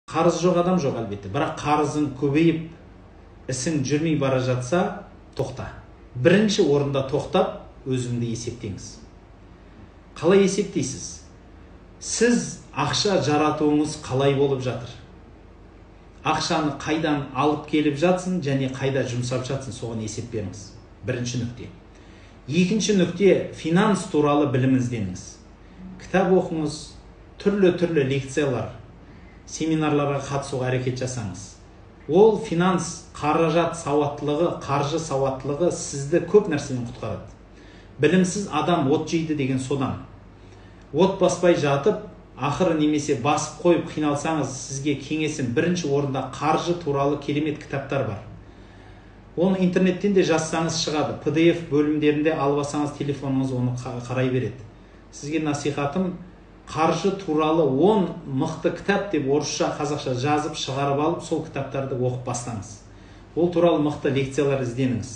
Қарыз жоқ адам жоқ әлбетте, бірақ қарызың көбейіп, ісің жүрмей бара жатса, тоқта. Бірінші орында тоқтап, өзіңді есептеңіз. Қалай есептейсіз? Сіз ақша жаратуыңыз қалай болып жатыр? Ақшаны қайдан алып келіп жатсың және қайда жұмсап жатсың, соған есеп беріңіз. Бірінші нүкте. Екінші нүкте, финанс туралы білім ізденіңіз. Кітап оқыңыз, түрлі-түрлі лекциялар, семинарларға қатысуға әрекет жасаңыз. Ол финанс, қаражат сауаттылығы, қаржы сауаттылығы сізді көп нәрседен құтқарады. Білімсіз адам от жейді деген содан. От баспай жатып, ақыры немесе басып қойып қиналсаңыз, сізге кеңесім, бірінші орында қаржы туралы керемет кітаптар бар. Оны интернеттен де жазсаңыз шығады. PDF бөлімдерінде алып алсаңыз, телефоныңыз оны қарай береді. Сізге насихатым, қаржы туралы 10 мықты кітап деп орысша, қазақша жазып шығарып алып, сол кітаптарды оқып бастаңыз. Ол туралы мықты лекциялар ізденіңіз.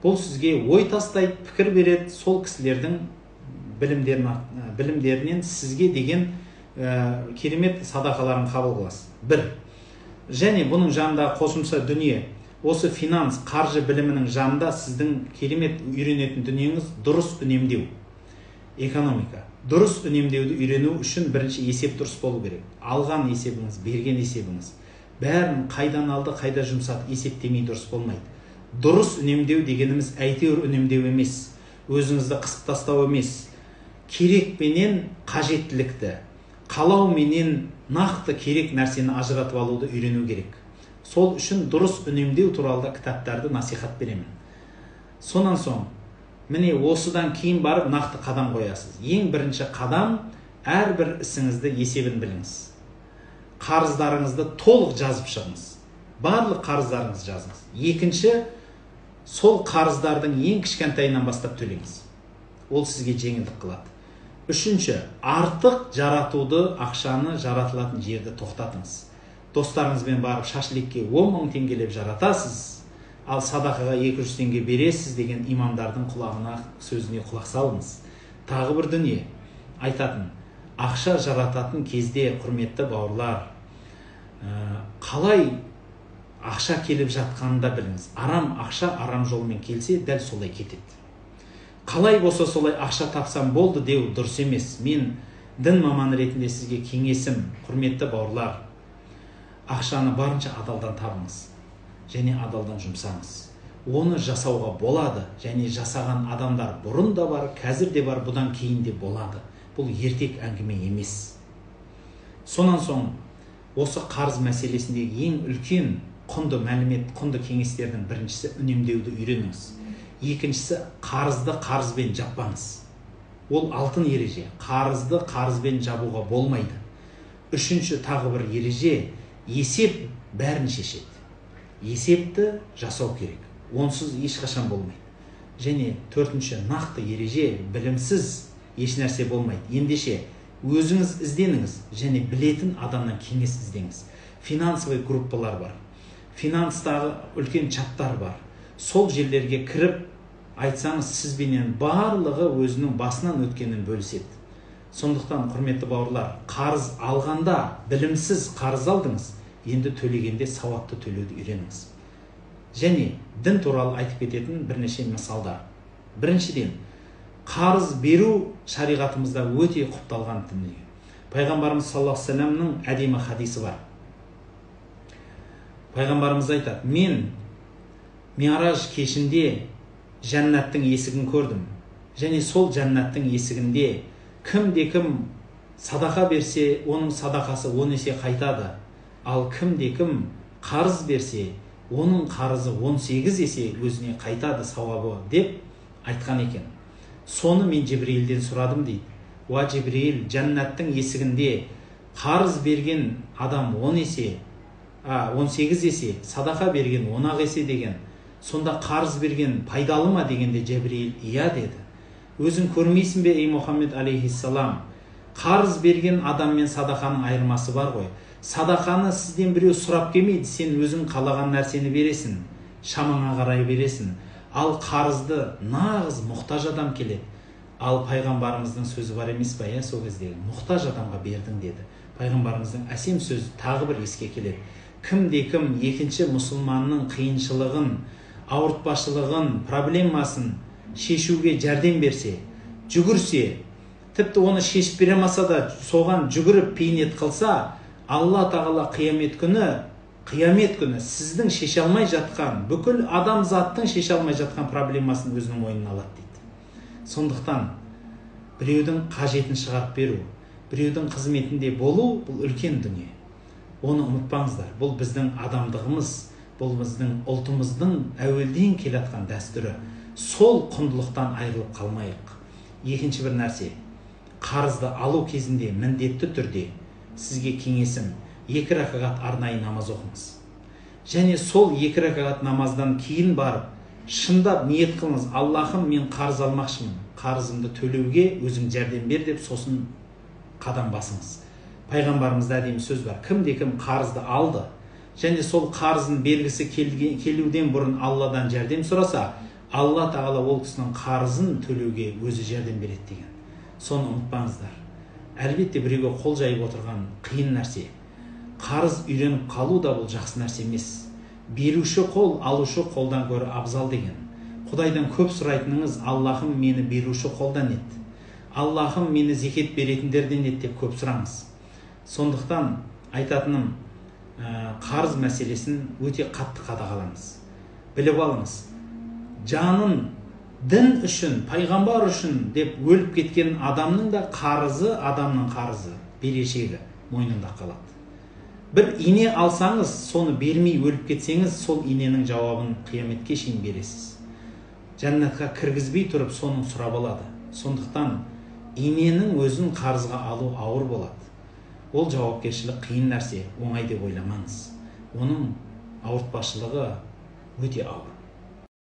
Бұл сізге ой тастайды, пікір береді, сол кісілердің білімдерінен сізге деген керемет садақаларын қабыл қыласыз. Бір. Және бұның жанында қосымша дүние, осы финанс, қаржы білімінің жанында сіздің керемет үйренетін дүниеңіз дұрыс үнемдеу. Экономика. Дұрыс үнемдеуді үйрену үшін бірінші есеп дұрыс болу керек. Алған есебіңіз, берген есебіңіз, бәрін қайдан алды, қайда жұмсады есептемей дұрыс болмайды. Дұрыс үнемдеу дегеніміз әйтеуір үнемдеу емес, өзіңізді қысып тастау емес. Керек пенен қажеттілікті, қалау менен нақты керек нәрсені ажыратып алуды үйрену керек. Сол үшін дұрыс үнемдеу туралы да кітаптарды насихат беремін. Сонан соң, міне осыдан кейін барып нақты қадам қоясыз. Ең бірінші қадам, әрбір ісіңізді есебін біліңіз. Қарыздарыңызды толық жазып шығыңыз. Барлық қарыздарыңызды жазыңыз. Екінші, сол қарыздардың ең кішкентайынан бастап төлеңіз. Ол сізге жеңілдік қылады. Үшінші, артық жаратуды, ақшаны жаратылатын жерді тоқтатыңыз. Достарыңызбен барып шашликке 10 мың теңгелеп жаратасыз, ал садақаға 200 теңге бересіз деген имамдардың құлағына, сөзіне құлақ салыңыз. Тағы бір дүние айтатын, ақша жарататын кезде, құрметті бауырлар, қалай ақша келіп жатқанын да біліңіз. Арам ақша арам жолмен келсе, дәл солай кетеді. Қалай болса солай ақша тапсам болды деу дұрыс емес. Мен дін маманы ретінде сізге кеңесім, құрметті бауырлар, ақшаны барынша адалдан табыңыз және адалдан жұмсаңыз. Оны жасауға болады және жасаған адамдар бұрын да бар, қазір де бар, бұдан кейін де болады. Бұл ертек әңгіме емес. Сонан соң осы қарыз мәселесіндегі ең үлкен құнды мәлімет, құнды кеңестердің біріншісі, үнемдеуді үйреніңіз. Екіншісі, қарызды қарызбен жаппаңыз. Ол алтын ереже. Қарызды қарызбен жабуға болмайды. Үшінші тағы бір ереже, есеп бәрін шешеді. Есепті жасау керек. Онсыз ешқашан болмайды. Және төртінші нақты ереже, білімсіз еш нәрсе болмайды. Ендеше өзіңіз ізденіңіз және білетін адамнан кеңес іздеңіз. Финансовый группалар бар. Финанстағы үлкен чаттар бар. Сол жерлерге кіріп айтсаңыз, сізбенен барлығы өзінің басынан өткенін бөліседі. Сондықтан, құрметті бауырлар, қарыз алғанда білімсіз қарыз алдыңыз, енді төлегенде сауатты төлеуді үйреніңіз. Және дін туралы айтып кететін бірнеше мысалдар. Біріншіден, қарыз беру шариғатымызда өте құпталған дүние. Пайғамбарымыз саллаллаху алейхи уассаламның әдемі хадисі бар. Пайғамбарымыз айтады, мен Миараж кешінде жәннаттың есігін көрдім. Және сол жәннаттың есігінде кімде кім садақа берсе, оның садақасы 10 есе қайтады. Ал кімде кім қарыз берсе, оның қарызы 18 есе өзіне қайтады сауабы деп айтқан екен. Соны мен Жебірейілден сұрадым дейді. Уа Жебірейіл, жәннаттың есігінде қарыз берген адам 10 есе, 18 есе, садақа берген 10 есе деген. Сонда қарыз берген пайдалы ма дегенде Жебірейіл иә деді. Өзің көрмейсің бе, ей Мұхаммед алейхиссалам, қарыз берген адам мен садақаның айырмасы бар ғой. Садақаны сізден біреу сұрап келмейді, сен өзің қалаған нәрсені бересің, шамаңа қарай бересің. Ал қарызды нағыз мұқтаж адам келеді. Ал пайғамбарымыздың сөзі бар емес па, иә, сол кездегі мұқтаж адамға бердің деді. Пайғамбарымыздың әсем сөзі тағы бір еске келеді. Кімде кім екінші мұсылманның қиыншылығын, ауыртпашылығын, проблемасын шешуге жәрдем берсе, жүгірсе, тіпті оны шешіп бере алмаса да соған жүгіріп бейнет қылса, Алла тағала қиямет күні сіздің шеше алмай жатқан, бүкіл адамзаттың шеше алмай жатқан проблемасын өзінің мойнына алады дейді. Сондықтан біреудің қажетін шығарып беру, біреудің қызметінде болу бұл үлкен дүние. Оны ұмытпаңыздар. Бұл біздің адамдығымыз, бұл біздің ұлтымыздың әуелден келе жатқан дәстүрі. Сол құндылықтан айырылып қалмайық. Екінші бір нәрсе, қарызды алу кезінде міндетті түрде сізге кеңесім, 2 ракағат арнайы намаз оқыңыз. Және сол 2 ракағат намаздан кейін барып, шындап ниет қылыңыз: Аллахым, мен қарыз алмақшымын, қарызымды төлеуге өзің жәрдем бер деп сосын қадам басыңыз. Пайғамбарымызда әдемі сөз бар: кімде кім қарызды алды және сол қарызын бергісі келуден бұрын Алладан жәрдем сұраса, Алла тағала ол кісінің қарызын төлеуге өзі жәрдем береді деген. Соны ұмытпаңыздар. Әлбетте біреуге қол жайып отырған қиын нәрсе. Қарыз үйреніп қалу да бұл жақсы нәрсе емес. Беруші қол алушы қолдан гөрі абзал деген. Құдайдан көп сұрайтыныңыз: Аллахым, мені беруші қолдан ет, Аллахым, мені зекет беретіндерден ет деп көп сұраңыз. Сондықтан айтатыным, қарыз мәселесін өте қатты қадағалаңыз. Біліп алыңыз, жанын дін үшін, пайғамбар үшін деп өліп кеткен адамның да қарызы, адамның қарызы, берешегі мойнында қалады. Бір ине алсаңыз, соны бермей өліп кетсеңіз, сол иненің жауабын қияметке шейін бересіз. Жәннатқа кіргізбей тұрып соның сұрап алады. Сондықтан иненің өзін қарызға алу ауыр болады. Ол жауапкершілік қиын нәрсе, оңай деп ойламаңыз. Оның ауыртпашылығы өте ауыр.